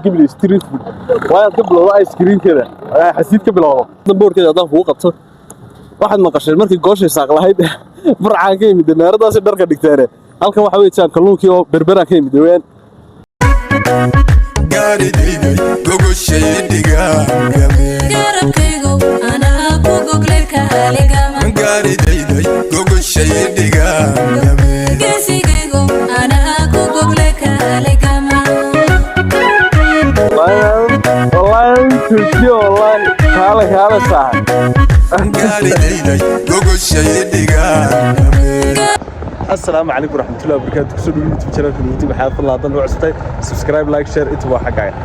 Ghibli street food waa inaad ka bilowdo ice creamkeeda, xasiid ka bilowdo boorkeeda. Haddaan kugu qabto, waxaad maqasheen markii gooshay saaq lahayd Burcaan ka yimid, meeradaasi dharka dhigteene. Halkan waxa weeyaan kalluunkii oo Berberaan ka yimid weeyaan. Gaaridayday gogoshay dhigaangame. Garabkaygo anaa ku goglay kaaligama. Gaaridayday gogoshay dhigaangame. Geesigaygo anaa ku goglay kaaligama. Wallahi joojiyo, wallahi kaale kaale saaxib. Gaaridayday gogoshay dhigaangame. Asalaamu calaykum waraxmatullahi wabarakaatu. Kusoo dhawo YouTube channelka Nuurti. Maxaad fadlan haddan u cusubtay, subscribe, like, share intuba waa xaggaaga.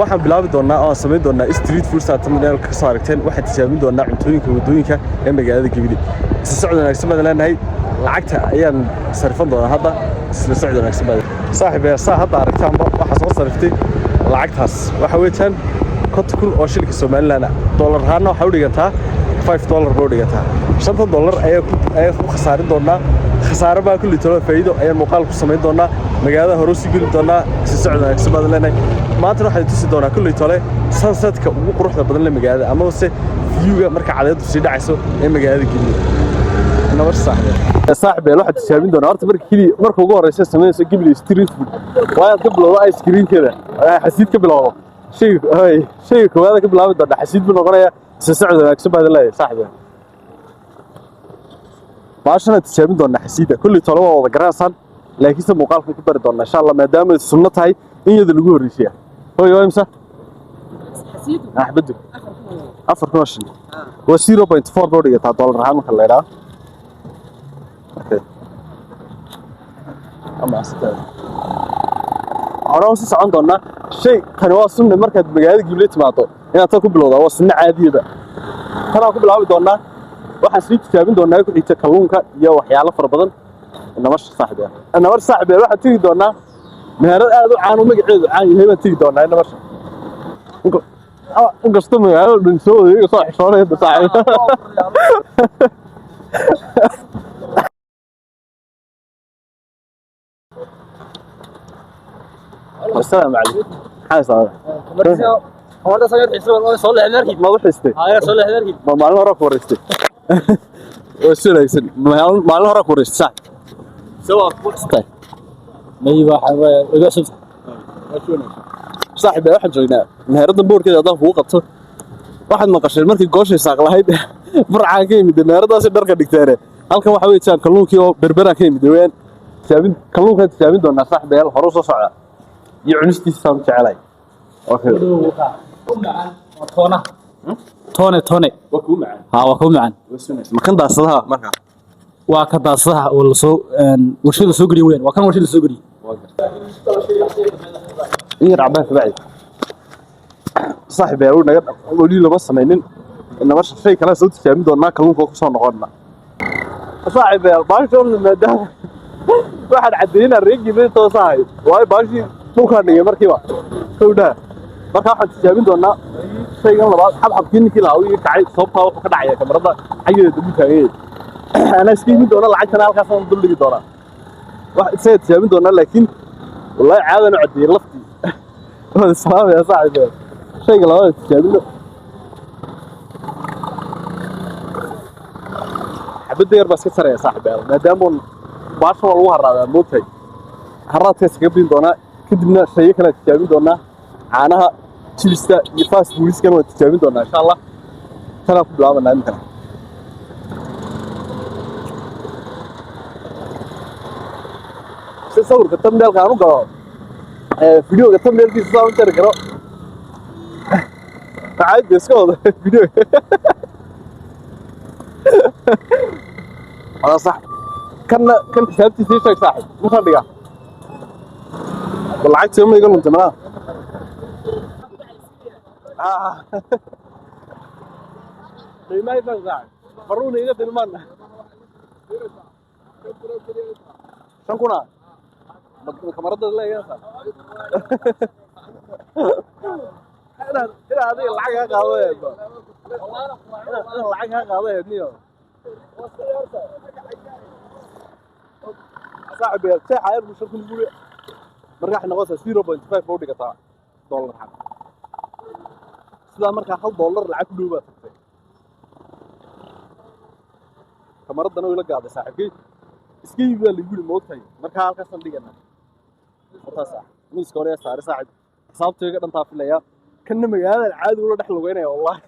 Waxaan bilaabi doonaa oo aan samayn doonaa street food. Saa thumbnail ka soo aragteen, waxaan tijaabin doonaa cuntooyinka waddooyinka ee magaalada Gabiley. Isla socod wanaagsan baan leenahay. Lacagta ayaan sarifan doonaa hadda. Isla socod wanaagsan baan, saaxiib. Saa hadda aragtaanba, waxaa soo sariftay lacagtaas. Waxa weeyaan 50,000 oo shilinka Somaliland ah. Dollar ahaanna waxaa u dhigantaa $5 bay u dhigantaa. $5 ayaa ku khasaarin doonaa. Khasaare baa kulli tolo, faa'iido ayaan muuqaal ku samayn doonaa. Magaalada hore usii geli doonaa. Si socod wanaagsan baan leenahay. Maantana waxaan tusi doonaa kulli tole sunsetka ugu quruxda badan leh magaalada, ama se viewga marka cadeedu sii dhacayso ee magaalada Gabiley. Nabar saaxiib, saaxiib, waxaad tijaabin doonaa horta marka keliya, marka ugu horeysa samaynayso Ghibli street food waa inaad ka bilowdo ice creamkeeda, xasiid ka bilowdo. Shayga hay, shayga koowaad ka bilaabi doonaa xasiid buu noqonayaa. Isla socod wanaagsan baad leeyahay, saaxiib. Baashana tijaabin doonaa, xasiida. Kulli tole waa wada garanaysaan, laakiinse muuqaalkan ku dari doonaa insha Allah, maadaama ay sunno tahay in iyada lagu horreysiya. Hoy, waa imisa axbedu? 4,000 oo shilin waa 0.4 bay u dhigataa dollar ahaan marka la idhaha. Okay. Ama hore u sii socon doonaa. Shay tani waa sunne, markaad magaalada Gible timaado inaad tan ku bilowdaa waa sunne caadiyaba. Tanaan ku bilaabi doonaa. Waxaan sii tijaabin doonaa ku xigta kalluunka iyo waxyaalo fara badan. Nabar saaxiib, nabar saaxiib, waxaan tegi doonaa meherad aad u caan oo magaceedu caan yahay baan tegi doonaa. Nabarsha inkastoo magaalada dhan soo wadeega soo xishoonaya saaxiib. Asalaamu calaykum. Maxaa sababay? Ma u xistay? Ma maalin hore ku wareystay? Waa si wanaagsan. Maalin hore ku wareystay, saaxiib. Saaxiib, waxaan joognaa meheradda boorkeeda. Haddaan kugu qabto, waxaad maqasheen markii gooshay saaq lahayd Burcaan ka yimid, meheradaasi dharka dhigteene. Halkan waxa weeyaan kalluunkii oo Berberaan ka yimid weeyaan. Tijaabin kalluunkaan tijaabin doonaa, saaxiibayaal. Hore u soo socda iyo cunistiisa saan u jecelahay. Okay. Tone tone. Waa kuu macaan? Ha, waa kuu macaan. Ma kan daasadaha marka? Waa ka daasadaha oo lasoo warshada lasoo geliyo weyn. Waa kan warshada lasoo geliyo. In yar cabaan kabacdi, saaxiib, ayaa naga weli lama samaynin. Nabar shay kale soo tijaabin doonaa, kalluunka ku soo noqonna. Saaxiib, baasha maadaama waxaan caddeynaa reer Gible toosahay waayo baashii dhulkaan dhigay markiiba kowdhaha. Marka waxaan tijaabin doonaa shaygan labaad, xabxabkii. Ninkii lahaa uu iga kacay, sababtaa wuxuu ka dhacaya kamarada xaggeeda dambu taaganyay. Anaa iska imin doona, lacagtana halkaasaan dul dhigi doonaa. Wax isaga tijaabin doonaa, laakiin wallahi caadan u caddeeyey laftii. Waan salaamaya, saaxiib. Shayga labaad tijaabino, xabadda yar baa iska saraya, saaxiib, maadaama baasha waa lagu haraadaa, moogtahay. Haraadka iskaga bin doonaa, kadibna shayo kale tijaabin doonaa. Caanaha, chipsta iyo fast foodskana waan tijaabin doonaa insha Allah. Tanaan ku bilaabanaa iminkana. Si sawirka thumbnailka aan u galo, videoga thumbnailkiisa saan u jari karo. Maxaa iska wada video? Waa sax. Kanna kan xisaabtiisa ii sheeg, saaxib. Muxuu dhigaa? Bal lacagtii ma iga luntay malaha? Qiimaha ii sheeg, saaxib. Faruuna iga tilmaan. 5,000 ah? Kamarada la eegaysaa? Inaad adiga lacag kaa qaado eedno. Inaad lacag kaa qaado eedniyo. Saaxiib, jeexa yar buu 5,000 guri. Marka waxay noqonaysaa 0.5 baa u dhigataa. Dollar ahaan sidaa markaa $1 lacag ku dhow baa tagtay. Kamaradana way la gaaday saaxiibkay. Iska iibi baa lagu yidhi, moogtahay? Markaa halkaasaan dhiganaa wataas ah miiska hore ee saaray saaxiib. Xisaabta iga dhantaa filaya kanna magaaladan caadi ula dhex lugeynaya wallahi.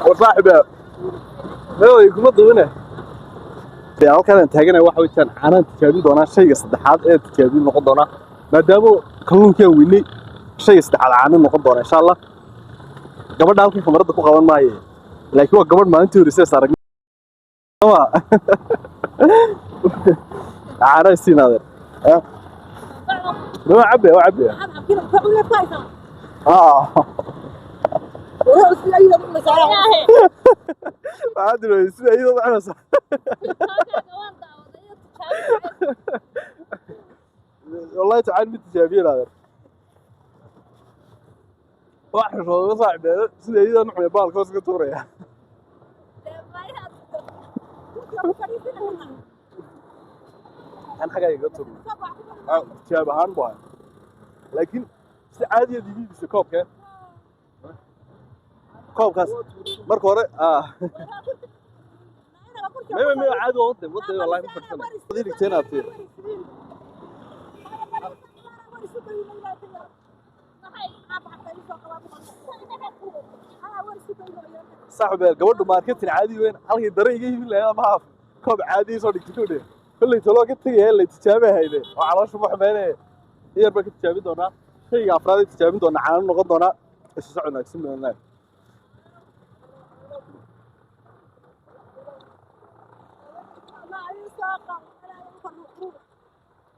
War saaxiib, meelay kuma duwine. Dee halkaan aan taaganaya waxa weeyaan caanaan tijaabin doonaa, shayga saddexaad ee tijaabin noqon doonaa, maadaama kalluunkaan weynay, shayga saddexaad caano noqon doona insha Allah. Gabadha halkan kamarada ku qaban maaye, laakiin waa gabadh maalintii horreysay is aragnay caano isiinaadeen. Waa cabbe, waa cabbe. Ah, waxaad tiri sida iyadoo cunaysa. Wallahi tacaan mid tijaabiye adeer. Waa xishooda saaxiib, sida iyadoo cunay baalka hoos ka tuuraya. Kan xagga iga tuur tijaab ahaan bu ahay, laakiin si caadiyaad igu iibisay koobkee koobkaas marka hore. Maya maya, caadi waa waday waday, wallahi ma fadhisanay. Adii dhigteen aad tiir. Saaxiib, gabadhu marketing caadi weyn halkii dare iga iibin lahayd ama haaf koob caadi soo dhigtay ku dheh. Kolley taloo ka tegaya la tijaabay hayde oo caloosha ma xumeynaya. Iyar baan ka tijaabin doonaa. Shayga afraad ee tijaabin doonaa caano noqon doonaa. Isu socod wanaagsan baan.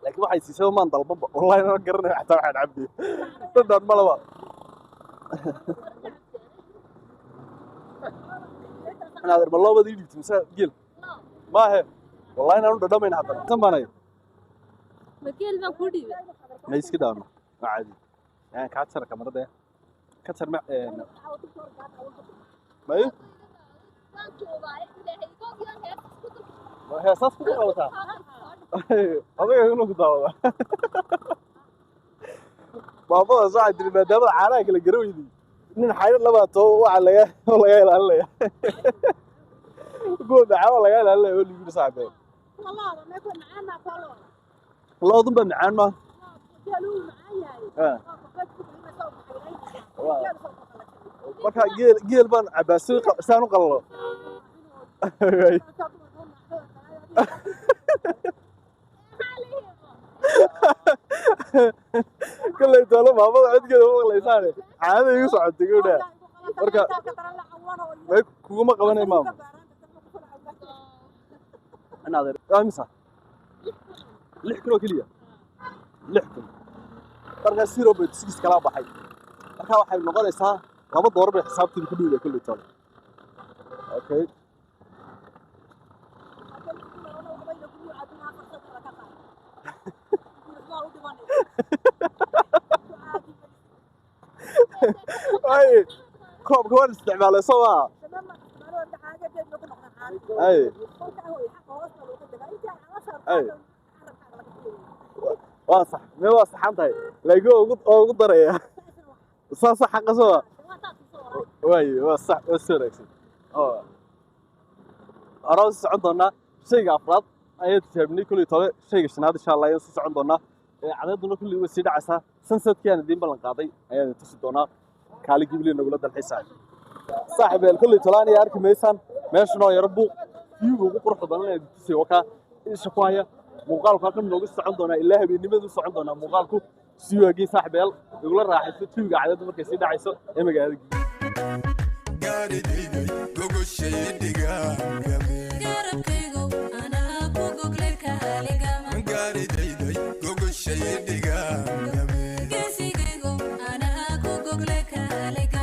Laakiin waxay siisay maan dalbanba wallahi, ma garanayo xataa waxaan cabbiye dadaan malaba. Inaadeer, ma loobada ii dhiibtay mise geel maahe? Wallahi inaanu dhadhamayn haddana san baanay. Mageel baan kuu dhiibay. Ma iska daano, waa caadi. Yaan kaa jara kamarada, ka jar ma may. Ma heesaas ku qabataa adiga inuu ku daawada baabadaas? Waxay tiri maadaamada caanaha kala gara weydii nin xaydho labaato waxa laga ilaalinaya kuwa macaan waa laga ilaalinaya oo ligu yidhi saaxiibeen loodun baa macaan ma. Marka geel baan cabaa si saan u qalalo. Kolley toolo maamada codkeeda ma maqlaysaane, caadada igu socotay gabadha. Marka may kuguma qabanay maama. Inaadeer, waa imisa? 6,000 oo keliya, 6,000. Markaa 0.6 kalaa baxay, marka waxay noqonaysaa $2 bay xisaabteeda ku dhowdahay kolley toole. Okay. Ay, koobka waan isticmaalay soo maa? Ay ay, waa sax mee, waa saxan tahay, laakiin waa ugu daraya saasa xaqa soo maa? Waaye waa sax, waa si wanaagsan oo horaa usii socon doonaa. Shayga afraad ayaan tijaabinay kolley tole, shayga shanaad insha Allah ayaan sii socon doonaa. Cadeeduna kolley way sii dhacaysaa. Sunsetkii aan idiin ballan qaaday ayaan idin tusi doonaa. Kaali Gibiley nagula dalxiisaa saaxiibeel. Kolley tolaan iyo arki maysaan meeshan oo yaro buuq view-ga ugu quruxda badan ayaan idin tusay. Wakaa isha ku haya muuqaalku halkan noogu socon doonaa ilaa habeennimadu socon doonaa muuqaalku. Sii waagii saaxiibeel igula raaxayso jawiga cadeedu markay sii dhacayso ee magaalada Gibiley. Gaaridaygay gogoshay dhigaan game. Garabkaygo anaa ku gogle kaaligama. Gaaridaygay gogoshay dhigaan game. Geesigaygo anaa ku gogle kaaligama.